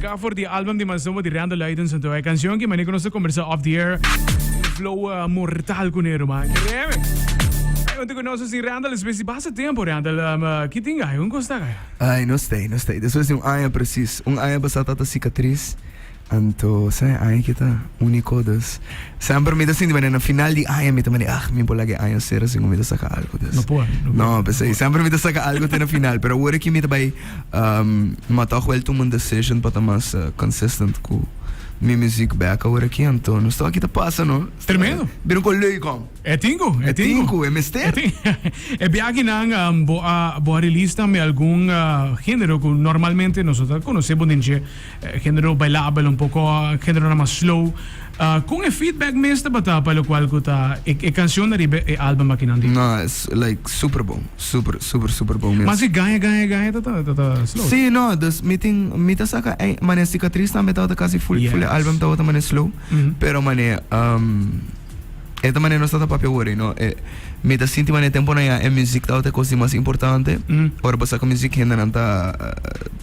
Arranca for di album di mas nobo di Randall Luidens anto e cancion ki mane cu nos ta conversa off the air. Un flow uh, mortal cu ne ruman. Créeme. Ay, unte cu nos si Randall después di basta tempo Randall. Um, uh, ki tin gai? Un costa gai? Ay, no stay, no stay. Después di un aña precies. Un aña pasá tata cicatriz. Anto, sa e aña ki ta único, dus semper mi ta sinti manera na final di aña mi ta manera, ah, mi por laga e aña cera sin cu mi ta saca algo, dus. No por, no por. No, p'esei, semper mi ta saca algo te na final, pero awor aki mi ta bai, mi a tog wel tuma un decision pa ta mas consistent cu mi muziek bek awor aki, anto nos ta wak ki ta pasa, no. Tremendo. Bira un cos leuk, hom. E tin cu, e E tin tin cu. cu, e mester. E tin. E biakinan bo a, bo a release tambe algun genero cu normalmente nos no ta conoce bo den dje. Genero bailabel un poco, generonan mas slow. Con e feedback mes tabata pa locual cu ta e cancion ariba e album akinan di? No, es like super bon, super, super, super bon mes. Mas e gaña, gaña, gaña ta ta ta slow. Sí, no, dus mi tin, mi ta saca ei, mane Cicatriz tambe tabata casi full, full e album tabata mane slow, pero mane E ta manera nos ta ta papia awor, no? E, mi ta sinti manera temponan ya e muziek tabata e kos di mas importante. Ora bo saka muziek hendenan ta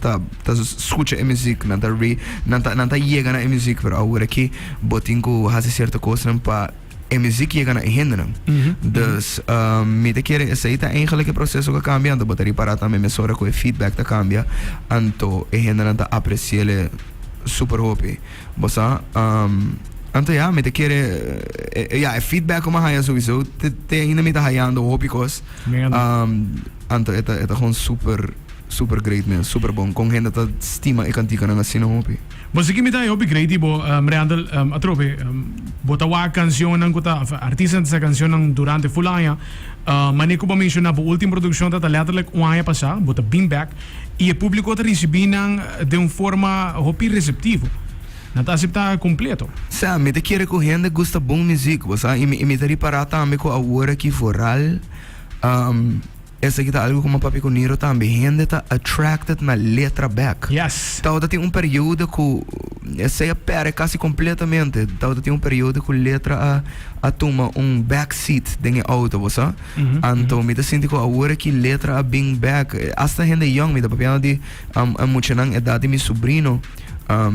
ta ta skucha e muziek, nan ta re nan ta nan ta yega na e muziek, pero awor aki bo tin ku hasi sierto kosnan pa e muziek yega na e hendenan. Dus mi ta kere esei ta eigenlijk e proseso ku a kambia, anto bo ta ripará tambe mesora ku e feedback ta kambia, anto e hendenan ta apresi'el super hopi. Bo sa, anto ya, mi ta kere, ya, e feedback ku mi a haya souiso, te, te ainda mi ta hayando hopi kos. Anto e ta, e ta gewoon super, super great mes, super bon. Kon hende ta stima e kantikanan asina hopi. Bo si ki mi ta haya hopi great di bo, Randall, atrobe, bo ta wak kanshonnan ku ta, artistanan ta sa kanshonnan durante ful aña. Manera ku bo a menshoná, bo ultimo produkshon ta ta letterlijk un aña pasá, bo ta bin bek. I e públiko ta risibí nan den un forma hopi reseptivo. Nan ta aseptá kompleto. Sa, mi ta kere ku hende gusta bon muzik, bo sa, i mi, i mi ta ripará tambe ku awor aki vooral, esaki ta algu ku mi a papia ku Niro tambe, hende ta attracted na letra bek. Yes. Tabata tin un periodo ku esei a pèrdè kasi kompletamente. Tabata tin un periodo ku letra a a tuma un back seat den e outo, bo sa. Anto mi ta sinti ku awor aki letra a bin bek. Asta hende yong, mi ta papiando di e muchanan edat di mi subrino,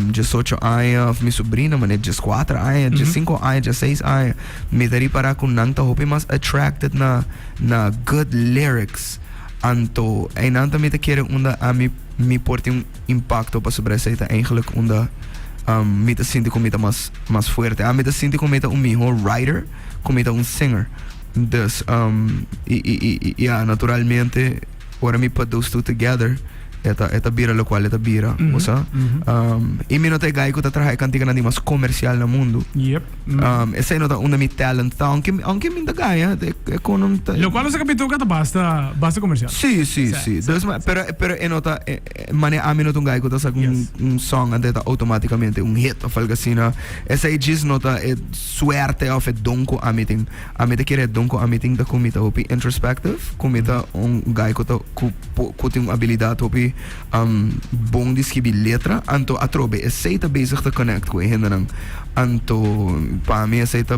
diesocho aña òf mi subrina manera dieskuater aña, diesinku aña, diesseis aña. Mi ta ripará ku nan ta hopi mas attracted na na good lyrics. Anto einan ta mi ta kere unda ami mi por tin un impakto pasobra esei ta eigenlijk unda mi ta sinti ku mi ta mas mas fuerte. Ami ta sinti ku mi ta un mihó writer ku mi ta un singer. Dus, i, i, i, i, ya, naturalmente, ora mi put those two together, e ta, e ta bira locual e ta bira, bo sa. I mi no ta e guy cu ta traha e canticanan di mas comercial na mundo. Esey no ta unda mi talent ta, aunke, aunke mi ta gaña, e, e con no ta. Locual nos a capitó ta basta, basta comercial. Sí, sí, sí. Dus, ma, pero, pero e no ta, e, e, mane ami no ta un guy cu ta saca un, un song anto e ta automaticamente un hit of algo asina. Esey djis no ta e suerte of e don cu ami tin. Ami ta kere e don ku ami tin ta ku mi ta hopi introspective, ku mi ta un guy ku ta ku ku tin un abilidat hopi bon di skibi letra, anto atrobe esei ta bezig ta connect ku e hendenan. Anto pa mi esei ta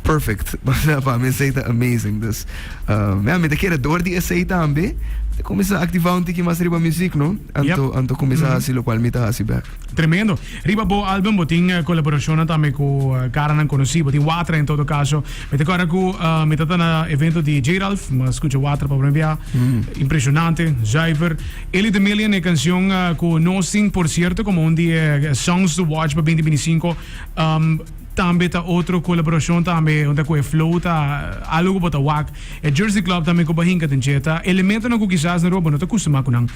perfect, pa mi esei ta amazing. Dus ya mi ta kere dor di esei tambe ta kuminsá aktivá un tiki mas riba muzik no, anto anto kuminsá hasi lokual mi ta hasi bek. Tremendo. Riba bo album bo tin colaboracionnan tambe cu caranan conoci. Bo tin Watra en todo caso. Mi ta corda cu mi ta ta na evento di J-Ralph. Mi a scucha Watra pa prome bia. Impresionante, zuiver. Ellie the Million, e cancion cu nos tin por cierto como un di e songs to watch pa binti binticinco. Tambe ta otro colaboracion tambe unda cu e flow ta algo cu bo ta wak. E Jersey Club tambe cu bo a hinca den dje. Ta elementonan cu kisas na Aruba bo no ta custuma cu nan,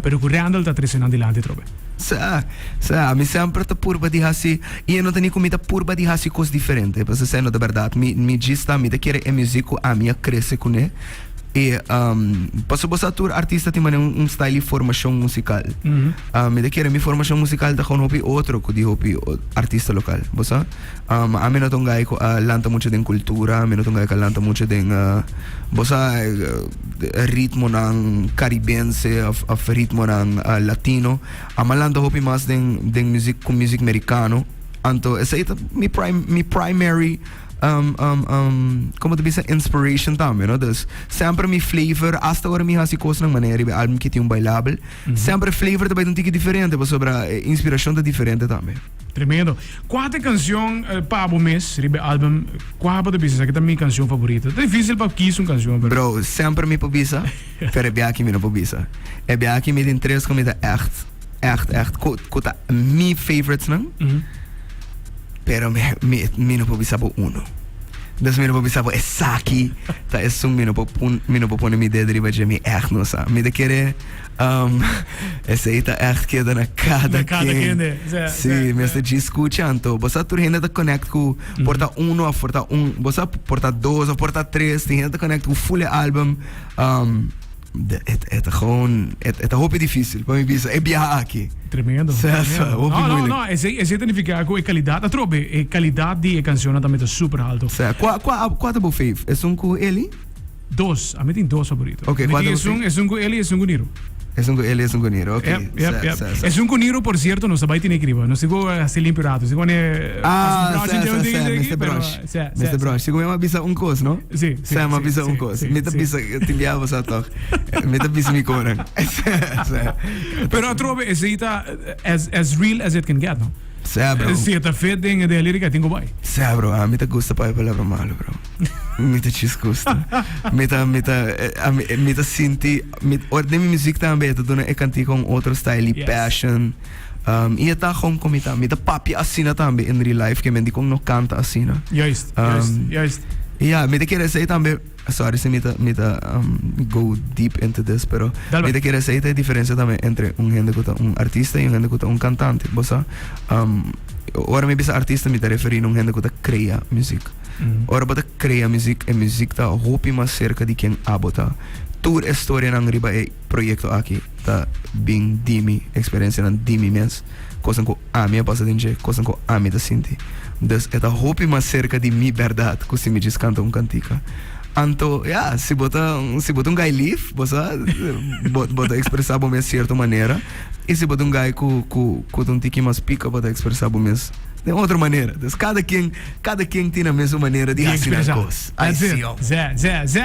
pero cu Randall ta trece nan dilanti atrobe. Sa, sa, mi semper ta purba di hasi, i e no ta ni ku mi ta purba di hasi kos diferente, pasobra esei no ta bèrdat. Mi, mi djis ta, mi ta kere e muzik ku ami a krese kuné. I, pasobra bo sa tur artista tin manera un, un style di formashon musikal. Mi ta kere mi formashon musikal ta gewoon hopi otro ku di hopi artista lokal, bo sa. Ami no ta un guy ku a lanta mucho den kultura, mi no ta un guy ku a lanta mucho den, bo sa, ritmonan karibense òf òf ritmonan latino. Ami a lanta hopi mas den den muzik ku muzik merikano. Anto esei ta mi mi primary. um, um, um, como ta bisa inspiration tambe, no? Dus semper mi flavor, hasta ora mi hasi cosnan manera riba e album ki tin un bailabel, semper e flavor ta bai un tiki diferente pasobra e inspiracion ta diferente tambe. Tremendo. Cua ta e cancion pa bo mes riba e album? Cua bo ta bisa esaki ta mi cancion favorito? Ta dificil pa kies un cancion pero. Bro, semper mi por bisa, pero e biaha aki mi no por bisa. E biaha aki mi tin tres cu mi ta echt, echt, echt cu, cu ta mi favorites nan. Pero mi, mi, mi no por bisa bo uno. Dus mi no por bisa bo esaki ta esun mi no por pun, mi no por pone mi dedo riba dje, mi echt no sa. Mi ta kere um, esei ta echt keda na kada Na kada ken. kende, sí, Sí, sí, mester sí. djis skucha anto. Bo sa tur hende ta connect ku por ta uno of por ta un, bo sa por ta dos of por ta tres, tin hende ta connect ku full e album. Um, De, het, het ta gewoon, het, het ta hopi difícil pa mi bisa e biaha aki. Tremendo. Sa, sa, tremendo. hopi No, no, moeilijk. no, esei, esei ta nifica cu e calidad, atrobe, e calidad di e cancionnan tambe ta super alto. Sa, cua, cua, cua ta bo fave? Esun cu Eli? Dos, ami tin dos favorito. Ok, Mi cua tin ta bo esun, fave? esun cu Eli, esun cu Niro. Esun cu Eli, esun cu Niro, ok. Yep, yep, Sa, yep. sa, sa. Esun cu Niro, por cierto, nos ta bay tene kriba. Nos tin cu haci limpio rato. Nos tin cu pone Ah, brush sa, en sa, ding, sa, ding, Mister pero, Brush. sa, sa, Mister sa. Brush. Sigur mi a bisa un cos, no? Sí, sí, Sa, mi a sí, bisa sí, un cos. sí, Mi ta sí. bisa, tin biaha bo sa toch. Mi ta bisa mi conan. Sa, sa. Pero atrobe, esey ta as, as real as it can get, no? Sa, bro. Si e ta fit den den lirica, tin cu bay. Sa, bro, ami ta gusta papia palabra malo, bro. Mi ta chis gusta. Mi ta, mi ta, ami, mi ta sinti, mi, ora den mi muziek tambe e ta duna e cantica un otro style y Yes. passion. Um, y e ta gewoon con mi ta. Mi ta papia asina tambe in real life, ke men dicon no canta asina. Juist, juist, juist. Ja, mi ta kere esey tambe, sorry si mi ta, mi ta um, go deep into this, pero Dale. mi ta kere esey ta e diferencia tambe entre un hende cu ta un artista y un hende cu ta un cantante. Bo sa, um, ora mi bisa artista mi ta referi na un hende cu ta crea muziek. Ora bo ta crea muziek, e muziek ta hopi mas cerca di ken abo ta. Tur e storianan riba e proyecto aki ta bin di mi experiencianan di mi mes, cosnan cu ami a pasa den dje, cosnan cu ami ta sinti. Dus e ta hopi mas cerca di mi berdad cu si mi djis canta un cantica. Anto, ya, si bo ta, si bo ta un guy lief, bo sa, bo, bo ta expresa bo mes cierto manera, y si bo ta un guy cu, cu, cu ta un tiki mas pica, bo ta expresa bo mes den otro manera. Dus cada quien, cada quien tin nan mesun manera di Di haci nan expresa. cos. Ay, That's it. sí, hombre. Zé, zé, zé.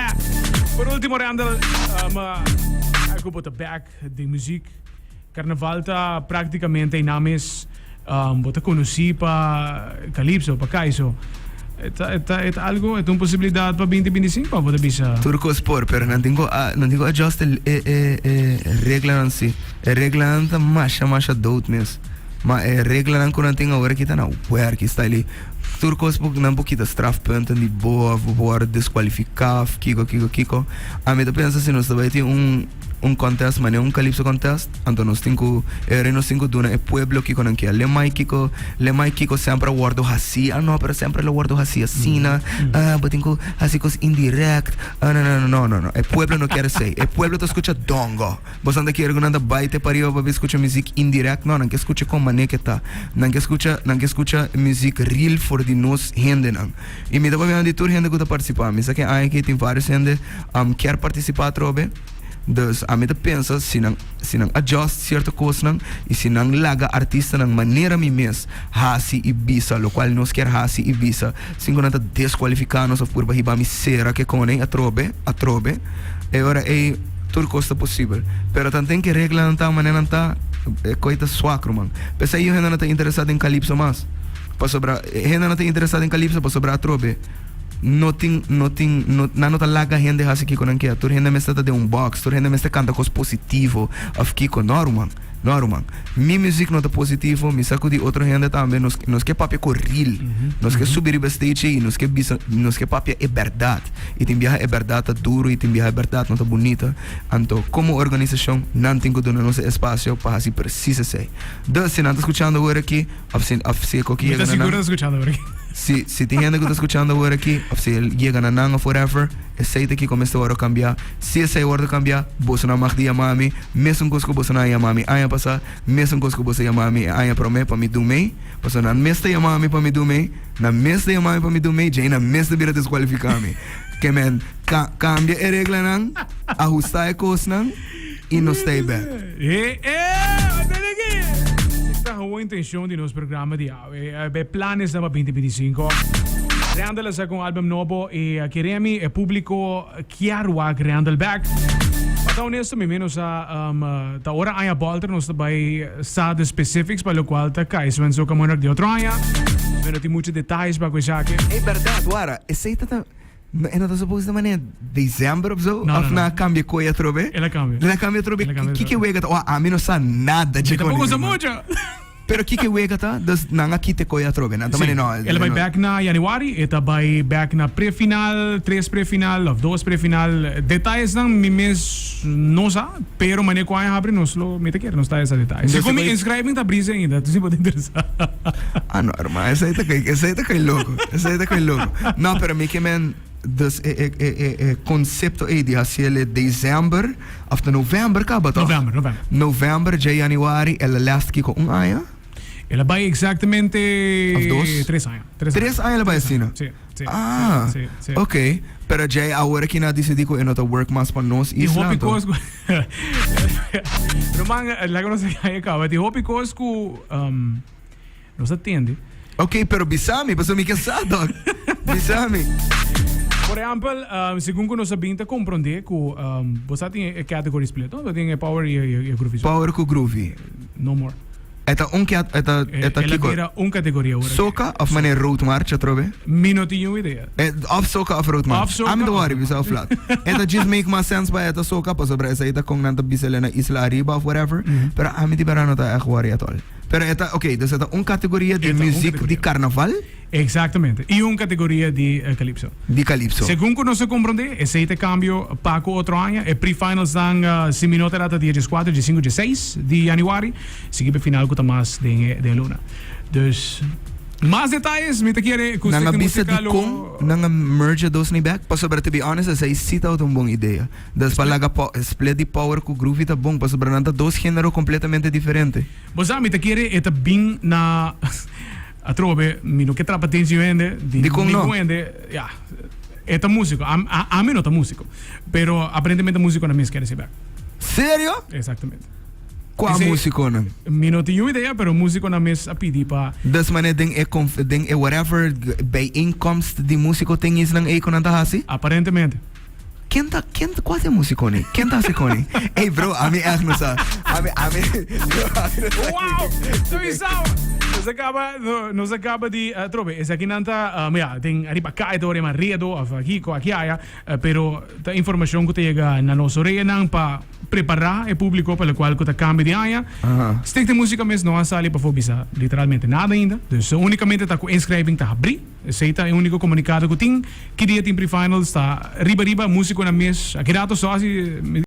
Por ultimo, Randall, um, uh, cu bo ta back den muziek. Carnaval ta practicamente einan mes. Um, bo ta conoci pa Calypso, pa Kaiso. E ta, e ta, e ta algo, e ta un posibilidad pa 2025 pa bo ta bisa? Tur cos por, pero nan tin cu, nan tin cu adjust e, e, e, e reglanan si. E reglanan ta masha, masha dood mes. Ma e reglanan cu nan tin awor aki ta na werk, style. Tur cos por, nan por kita strafpunten di bo of bo por worde descualifica of kico, kico, kico. Ami ta pensa si nos ta bay tin un. Un contest manera un calypso contest, anto nos tin cu e ora nos tin cu duna e pueblo kico nan kier. Le mai kico, le mai kico semper a wordo haci, ah no, pero semper lo wordo haci asina, ah bo tin cu haci cos indirect, ah no no no no no, e pueblo no kier esey, e pueblo ta scucha dongo. Boso nan ta kier cu nan ta bay te pariba pa bin scucha muziek indirect, no, nan ke scucha con mane ke ta, nan ke scucha, nan ke scucha muziek real for di nos hendenan. Y mi ta papia di tur hende cu ta participa, mi sa ke aña aki tin varios hende kier participa atrobe. Dus ami ta pensa si nan si nan adjust cierto cosnan y si nan laga artistanan manera mi mes haci y bisa locual nos kier haci y bisa sin cu nan ta descualifica nos of purba hiba mi cera ke con atrobe atrobe e ora ey tur cos ta posibel pero tanten ke reglanan ta manera nan ta e coy ta swak ruman pesey hende no ta interesa den calypso mas pasobra hende no ta interesa den calypso pasobra atrobe. No tin, no tin, no, nan no ta laga hende hasi kiko nan kier. Tur hende mester ta den un box, tur hende mester kanta kos positivo of kiko. No ruman, no ruman. Mi muziek no ta positivo, mi sa ku di otro hende tambe. Nos, nos ke papia ku real. Nos ke subi riba stage ei, nos ke bisa, nos ke papia e bèrdat. I tin biaha e bèrdat ta duru i tin biaha e bèrdat no ta bunita. Anto, komo organisashon, nan tin ku duna nos e espasio pa hasi presis esei. Dus, si nan ta skuchando awor aki, of si, of si e koki Mi ta yega na sigur nan. ta skuchando awor aki. Si si tin hende ku ta skuchando awor aki òf si el yega na nan òf whatever, esei ta kiko mester wòrdu kambiá. Si esei wòrdu kambiá, boso nan mag di yama mi, mesun kos ku boso nan a yama mi aña pasá, mesun kos ku boso a yama mi e aña promé pa mi dumei, pasobra nan mes ta yama mi pa mi dumei, nan mes ta yama mi pa mi dumei, djei nan mes ta bira deskualifiká mi. Ke men, ka kambia e reglanan, ahustá e kosnan i nos stay bèk. E e, wat ben ik hier? bon intencion di nos programa di awe. E planes nan pa 2025. Randall a saca un album nobo y kere mi e publico kier wak Randall back. Pa ta honesto mi menos sa ta ora aña bolter nos ta bay sa de specifics pa locual ta cay Sven Soca Monarch di otro aña. Mi no tin mucho detalles pa cu esaki. Ey berdad wara, esey ta ta E no ta supose ta manera december of zo? No, Of no, na no. cambia koe atrobe? El a cambia. El a cambia atrobe? El a cambia Kiko atrobe. wega ta? Oh, ami no sa nada dje Mi tampoco koning, sa man. mucho. Pero kiko wega ta? Dus nan a kita koe atrobe. Nan ta Sí. manera no. El a bai no. back na januari, e ta bai back na pre-final, tres pre-final of dos pre-final. Detayesnan mi mes no sa, pero manera cu aña habri nos lo mi ta kere nos ta esa detaye. Dus Segun mi e koe- inschrijving ta brise ainda, si bo ta interesa. Ah no hermano, esei ta kai, esei ta kai loco, esei ta kai loco. No, pero mi ke men, dus e, e, e, e, e concepto ei di hasiel e december, of ta november kaba toch? November, november. November, dje januari, el a last kiko un aña? El a bai exactamente Of dos? tres aña. Tres, Tres aña el a bai asina? Sí, sí. Ah, sí, sí. ok. Pero dje awor aki nan a dicidi cu e no ta work mas pa nos Tin isla hopi anto. cos cu Ruman, laga nos a caba. Tin hopi cos cu Nos a tende. Ok, pero bisa mi, pasobra mi ke sa, dòk. Bisa mi. Por ehèmpel, segun ku nos a bin ta komprondé ku bo sa tin e category split, no? Bo tin e power i e groovy. Power ku groovy. No more. E ta un cat, e ta, e ta El a kiko? bira un kategoria awor. Soca of manera road march atrobe? Mi no tin niun idea. E, of soca of road march. Of soca Ami ta of worry, road bisa march. flat. E ta just make mas sense pa e ta soca, pasobra esei ta kon nan ta bisa na Isla Ariba of whatever. Pero ami di bera no ta echt worry at all. Pero e ta, ok, dus e ta un categoria di E ta un muziek di categoria. carnaval, Exactamente. I un categoria di calypso. di calypso. Segun cu nos a comprende, esey ta cambio pa cu otro aña. E pre-finals dan, si mi no ta erra, ta dia diescuatro, diescinco, diesseis di januari. Sigui p'e final cu ta mas den e den e luna. Dus, mas detayes mi ta kere cu Nan a Stichting bisa Musica lo. dicon nan a merge e dos ni bek? Pasobra to be honest esey si tabata un bon idea. Dus pa laga po split di power cu groovy ta bon pasobra nan ta dos genero completamente diferente. Bo sa mi ta kere e ta bin na atrobe mi no ke trapa tenshi hende di Dikon no? ningun hende ya e ta musico a ami no ta musico pero aparentemente musiconan mes kere si bek. Serio? Exactamente. Kua Esei musiconan? mi no tin niun idea pero musiconan mes a pidi pa. Dus manera den e conf den e whatever bijeenkomst di musico tin isnan ei ku nan ta hasi? Aparentemente. Ken ta, ken, kua ta e músiko ni? Ken ta hasi koni? Ey bro, ami echt no sa. Ami, ami, bro, ami no sa. Wow! Sowieso! Nos a kaba, no, nos a kaba di atrobe. Esakinan ta, um, ja, den ariba kai ta ora e redo of aki ko aki aya, pero ta informashon ku ta yega na nos oreanan pa prepará e públiko pa lokual ku ta kambia di aña. Aha. Stichting Músika mes no a sali pafó bisa literalmente nada ainda. Dus únikamente ta ku inschrijving ta habrí. Esei ta e úniko komunikado ku tin. Ki dia tin pre-finals ta riba riba, músikonan mes a keda to so hasi.